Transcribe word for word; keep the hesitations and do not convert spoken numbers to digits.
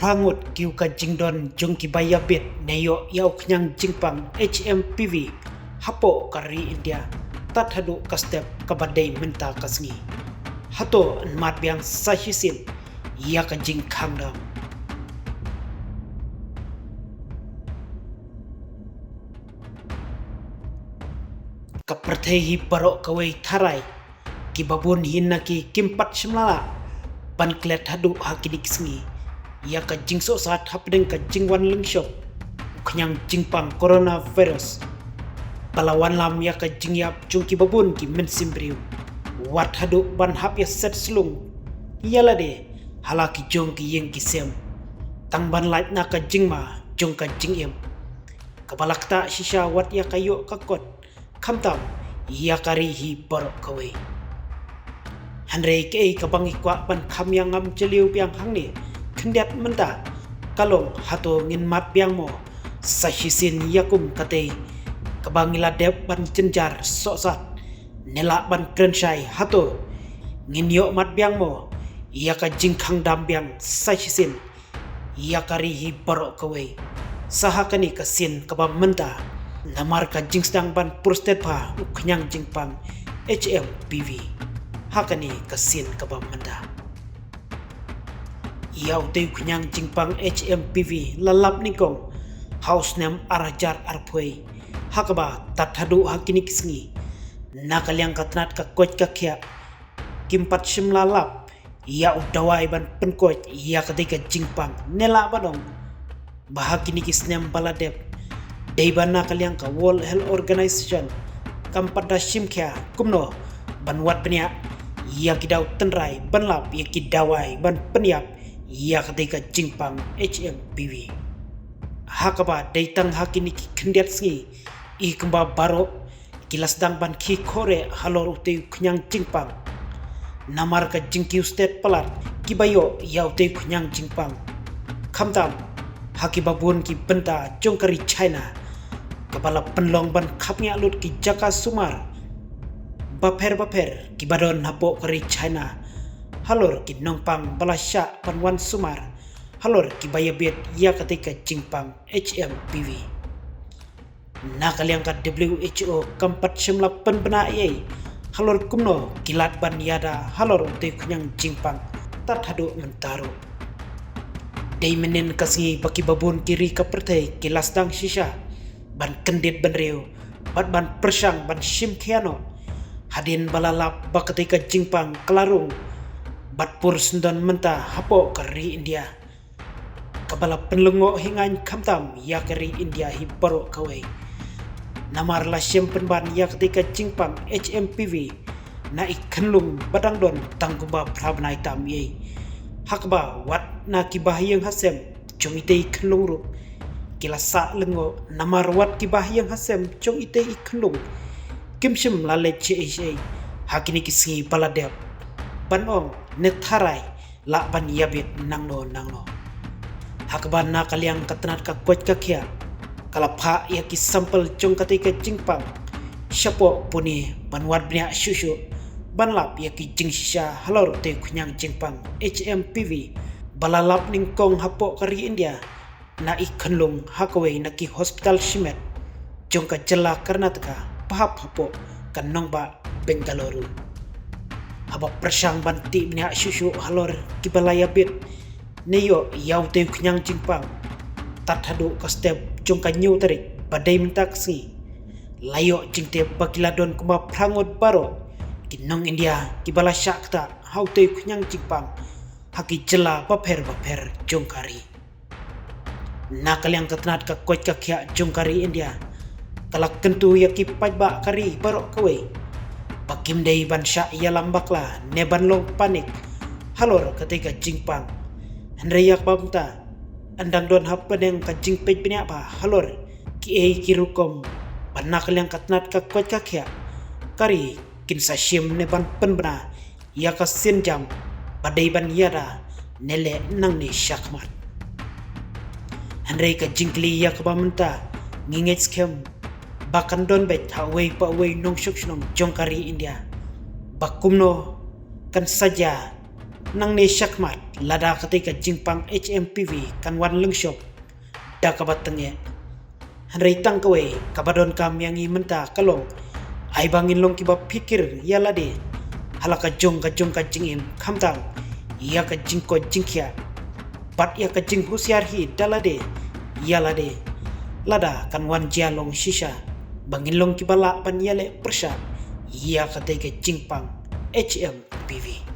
Phangut kiew ka jingdon jong ki ba ïabit ne ïoh ïa u khñiang jingpang H M P V hapoh ka ri India, tad haduh ka step kaba dei mynta ka sngi. Hato yn mad biang sa shisien ïa ka jingkhang dam? Ka pyrthei hi baroh kawei tharai, ki babun hi na ki kim pat shym la lah ban klet haduh ha kine ki sngi ïa ka jingsohsat hapdeng ka jingwan lyngshop u khñiang jingpang coronavirus, ba la wanlam ïa ka jingïap jong ki babun ki mynsiem briew, wat haduh ban hap ïa set slung ïa lade ha la ki jong ki ïing ki sem, tang ban lait na ka jingma jong ka jingim, kaba la ktah shisha wat ïa ka ïoh ka kot, khamtam ïa ka ri hi baroh kawei. Hynrei kaei kaba ngi kwah ban kham ïa ngam jylliew biang hangne khyndiat mynta ka long, hato ngin mad biang mo sa shisien ïa kum katei kaba ngi la dep ban jynjar sohsat, ne lah ban kren shai, hato ngin ïoh mad biang mo ïa ka jingkhang dam biang sa shisien ïa ka ri hi baroh kawei sa ha kane ka sien kaba mynta, namar ka jingsdang ban pur stet bha u khñiang jingpang H M P V ha kane ka sien kaba mynta. Ïa utei u khñiang jingpang H M P V la lap nyngkong ha u snem ar hajar arphew, ha kaba tad haduh ha kine ki sngi na ka liang ka tnat ka koit ka khiah kim pat shym la lap ïa u dawai ban pynkoit ïa katei ka jingpang, ne lah ban ong ba ha kine ki snem ba la dep, dei ba na ka liang ka World Health Organization kam pat da shim khia kumno ban wad bniah ïa ki daw tynrai ban lap ïa ki dawai ban pynïap ïa katei ka jingpang H M P V. Ha kaba dei tang ha kine ki khyndiat sngi i kumba baroh ki la sdang ban khie khoreh halor utei u khñiang jingpang, namar ka jingkiew stet palat ki ba ïoh ïa utei u khñiang jingpang, khamtam ha ki babun ki bynta jong ka ri China, kaba la pynlong ban khapngiah lut ki jaka sumar bapher bapher ki ba don hapoh ka ri China halor ki nongpang ba la shah ban wan sumar halor ki ba ïabit ïa katei ka jingpang H M P V. Na ka liang ka W H O kam pat shym la pynbna ei ei halor kumno ki lad ban ïada halor utei u khñiang jingpang tad haduh mynta ruh. Dei mynnin ka sngi ba ki babun ki ri ka pyrthei ki la sdang shisha ban kyndit bynriew bad ban pyrshang ban shim khia noh, hadien ba la lap ba katei ka jingpang ka la rung bad pur syndon mynta hapoh ka ri India, kaba la pynlyngngoh hi ngaiñ khamtam ïa ka ri India hi baroh kawei. Namar la shem pynban ïa katei ka jingpang H M P V na i khunlung ba dang don tang kumba phra bnai tam ei, ha kaba wat na ki bahaïing hasem jong itei i khunlung ruh ki la sah lyngngoh, namar wat ki bahaïing hasem jong itei i khunlung kim shym la leit shaei shaei ha kine ki sngi ba la dep ban ong ne tharai lah ban ïabit nangno nangno. Ha kaba na ka liang ka tnat ka koit ka khiah ka la phah ïa ki sample jong katei ka jingpang shapoh Pune ban wad bniah shuh shuh ban lap ïa ki jingshisha halor utei u khñiang jingpang H M P V ba la lap nyngkong hapoh ka ri India na i khunlung ha kawei na ki hospital shimet jong ka jylla Karnataka, ba hap hapoh ka nongbah Bengaluru. Haba pyrshang ban tih bniah shuh shuh halor ki ba la ïabit ne ïoh ïa utei u khñiang jingpang tad haduh ka step jong ka hynñiew tarik ba dei mynta ka sngi, la ïoh jingtip ba ki la don kumba phra ngut baroh ki nong India ki ba la shah ktah ha utei u khñiang jingpang ha ki jylla bapher bapher jong ka ri. Na ka liang ka tnat ka koit ka khiah jong ka ri India ka la kyntu ïa ki paidbah ka ri baroh kawei ba kim dei ban shah ïalam bakla ne ban long panik halor katei ka jingpang. Hynrei ïa kaba mynta yn dang don hapdeng ka jingpeit bniah bha halor kiei ki rukom ba na ka liang ka tnat ka koit ka khiah ka ri kin sa shim ne ban pynbna ïa ka sienjam ba dei ban ïada ne leh nangne shakhmat. Hynrei ka jingkylli ïa kaba mynta ngi ngeit skhem ba kan don beit ha uwei pa uwei nongshong shnong jong ka ri India ba kumno kan sa jia Nangne shakhmat lada katei ka jingpang H M P V kan wan lyngshop da kaba tyngeh. Hynrei tang kawei kaba donkam ïa ngi mynta ka long, ai ba ngin long kiba phikir ïa lade ha la ka jong ka jong ka jingim, khamtam ïa ka jingkoit jingkhiah bad ïa ka jinghusiar hi da lade ïa lade. Lada kan wan jia long shisha ba ngin long kiba lah ban ïaleh pyrshah ïa katei ka jingpang H M P V.